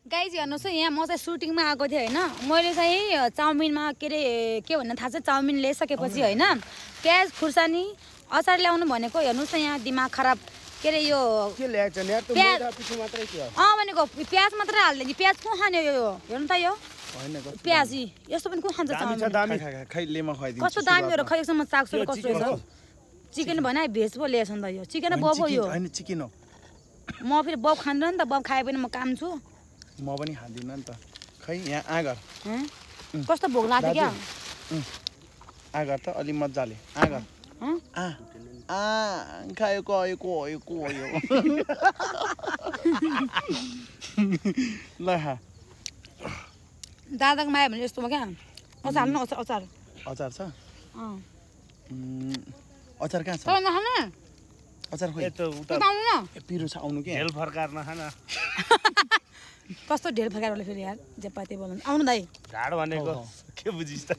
guys हेर्नुहोस् है यहाँ म चाहिँ सुटिङमा आएको थिएँ होइन मैले चाहिँ चाउमिनमा के भन्नु थाहा छ चाउमिन ल्याइसकेपछि होइन प्याज खुर्सानी अचार ल्याउनु भनेको हेर्नुहोस् न यहाँ दिमाग खराब के अरे यो भनेको प्याज मात्रै हाल्दै नि प्याज को खाने यो हेर्नु त यो प्याज यस्तो पनि को खान्छ चाउमिन कस्तो दामी हो र खै एकसम्म सागसुग कस्तो छ चिकन भने भेज पो ल्याएछ नि त यो चिकन बब यो चिकन हो म फेरि बब खाँदैन नि त बब खाए पनि म काम छु म पनि खाँदिनँ नि त खै यहाँ आगर कस्तो भोक लाग्यो क्या आगर त अलि मजाले आगर खायो गयो ल खा दादाको माया भने यस्तोमा क्या अचार हाल्नु अचार अचार छ अचार कहाँ छ नखाने अचार खोइ पिरो छ आउनु के ढेल फर्काएर नखान कस्तो ढेल फर्काएर फिर यार जे पाते बोल्नु आउनु दाइ ढाड भनेको के बुझिस् त